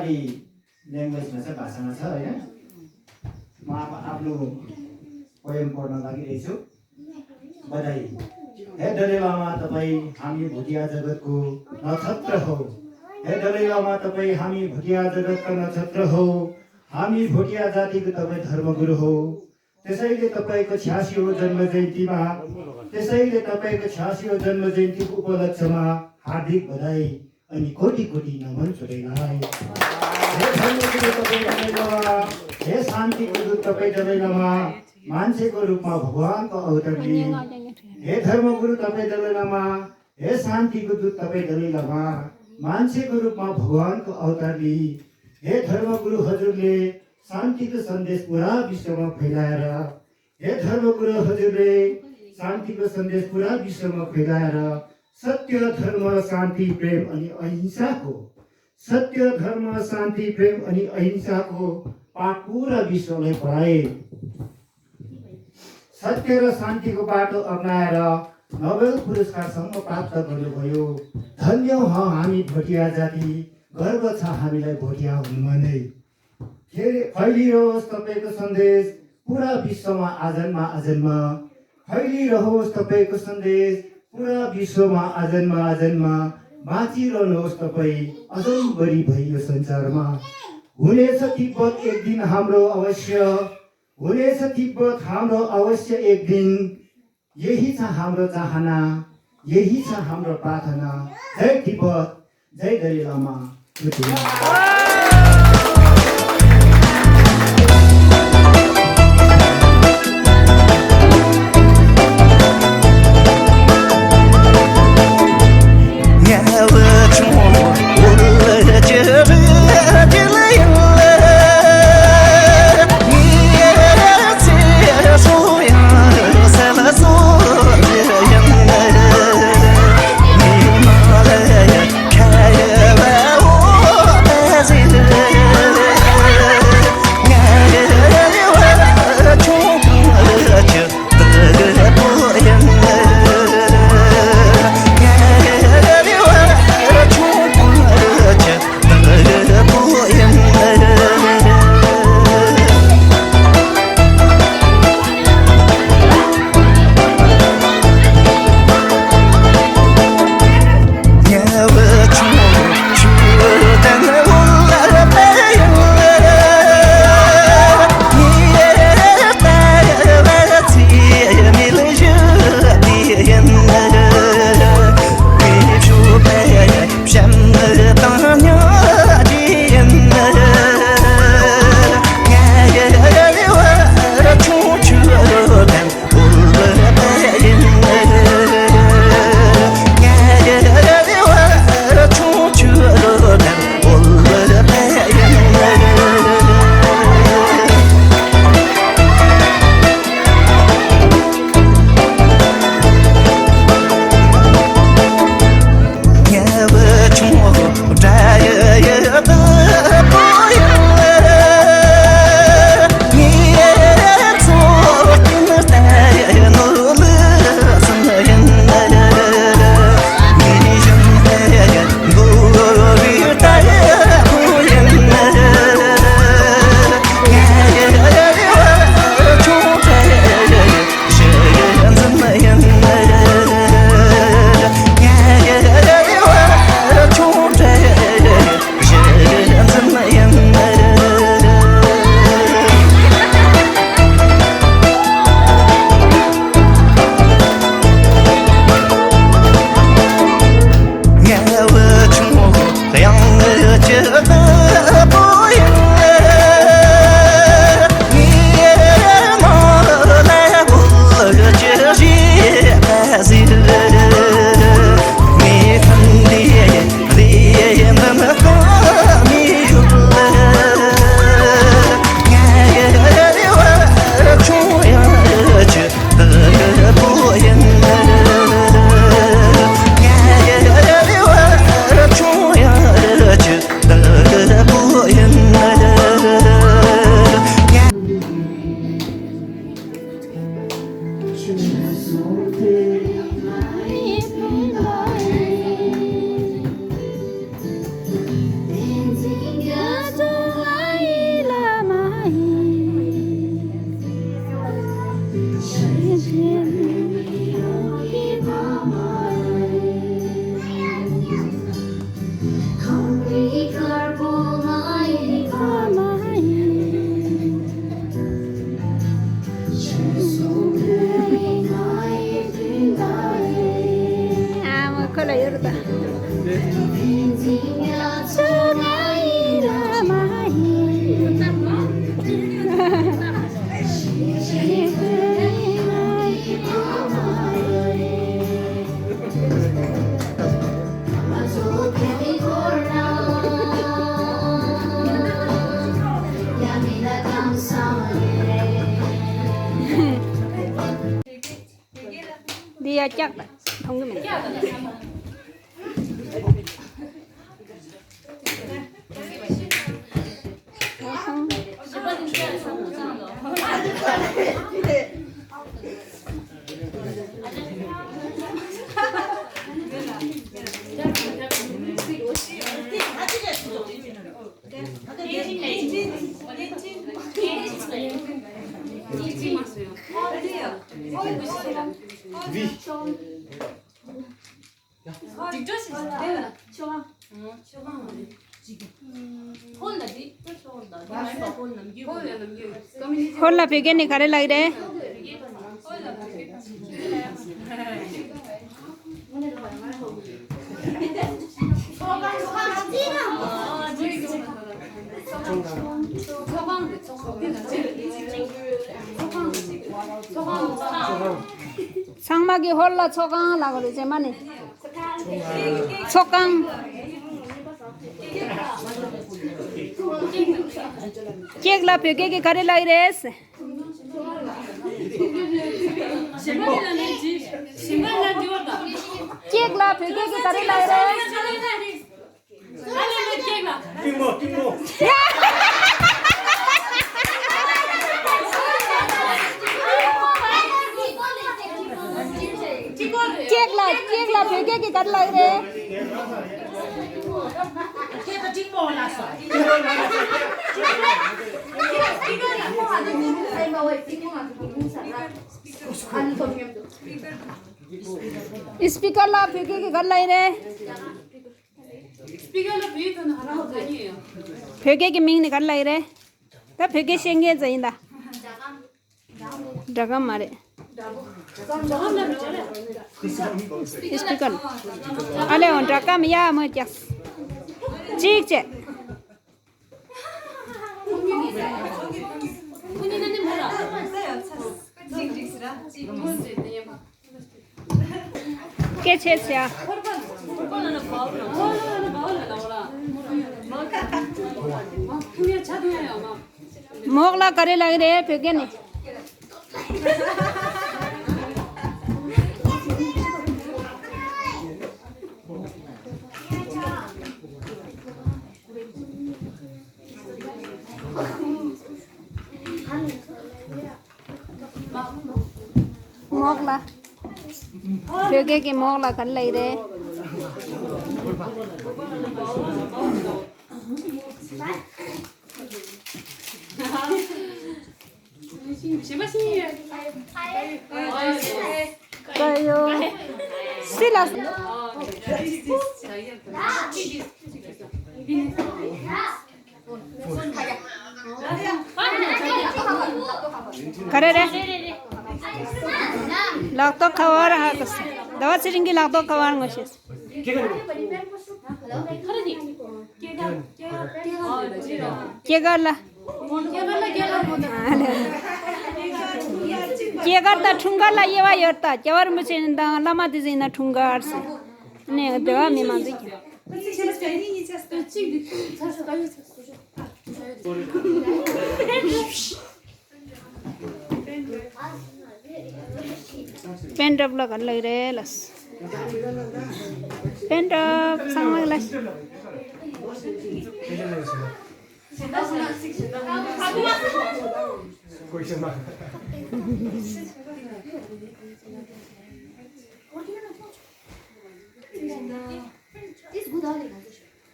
नेपाली ल्याङ्ग्वेजमा चाहिँ भाषामा छ होइन। म आफ्नो पोएम पढ्न लागिरहेछु। बधाई। हे दलाई लामा तपाईँ हामी भुटिया जगतको नक्षत्र हो। हे दलाई लामा तपाईँ हामी भुटिया जगतका नक्षत्र हो। हामी भुटिया जातिको तपाईँ धर्मगुरु हो। त्यसैले तपाईँको 86औं जन्म जयन्तीमा जन्म उपलक्ष्यमा हार्दिक बधाई अनि कोटी कोटी नमन छोडेलाई। हे धर्मगुरु तपाईँ दलाई लामा, हे शान्तिको दूत तपाईँ दलाई लामा, मान्छेको रूपमा भगवानको अवतार लिए। हे धर्मगुरु तपाईँ दलाई लामा, हे शान्तिको दूत तपाईँ दलाई लामा, मान्छेको रूपमा भगवानको अवतार लिए। हे धर्मगुरु हजुरले शान्तिको सन्देश पुरा विश्वमा फैलाएर, हे धर्मगुरु हजुरले शान्तिको सन्देश पुरा विश्वमा फैलाएर सत्य धर्म शान्ति प्रेम अनि अहिंसाको पाठ पुरा विश्वलाई पढाए। सत्य र शान्तिको बाटो अपनाएर नोबेल पुरस्कारसम्म प्राप्त गर्नुभयो। धन्य हौ हामी भोटिया जाति, गर्व छ हामीलाई भोटिया हुनुमा नै। फैलिरहोस् तपाईँको सन्देश पुरा विश्वमा आजन्म फैलिरहोस् तपाईँको सन्देश पुरा विश्वमा आजन्म बाँचिरहनुहोस् तपाईँ अजम्बरी भई यो संसारमा। हुनेछ तिब्बत एक दिन हाम्रो अवश्य एक दिन। यही छ हाम्रो चाहना, यही छ हाम्रो प्रार्थना। जय तिब्बत, जय दलाई लामा। 야 짝다. 통금이. 홀라 베개니 가래 라이래. 상막이 홀라 초강하려고 그러지만은 초강 깨글라 벽에게 가래라 이랬어. 깨글라 벽에게 가래라 이랬어. 깨글라 벽에게 가래라 이래. स्पीकर ला फेंके के कर लाई रे स्पीकर ला भी तो हरा हो जानी है फेंके के मिंग निकल लाई रे ता फेंके सेंगे जाइंदा डगा मारे स्पीकर अले on डगा में या म चस ठीक छे 군인한테 몰라 के छे छया 꼴꼴하는 바울라 나오라 그냥 자동이에요 막 मोगला करे लग रे फेंके ने मोगला फेंके के मोगला कर लई रे 제맛이에요 कयो सिला करे रे लागतो खवार हा कस दवा सिरिंगी लागतो खवार ngosiस के गर्ला के गर्दा ठुंगा ला येवा यता चवर मचे दा लमा दिजिना ठुंगा अर्स ने देवा मे मांदि पेन ड्रॉप लगा लग रे लस पेन ड्रॉप सांग लस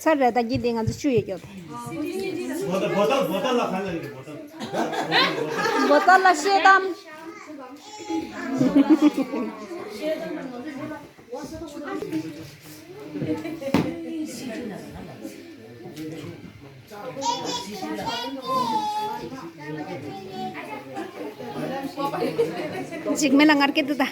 सर रहता जी देंगा तो चुए क्या बोतल लस्सी दाम जिग में लंगर के दूधा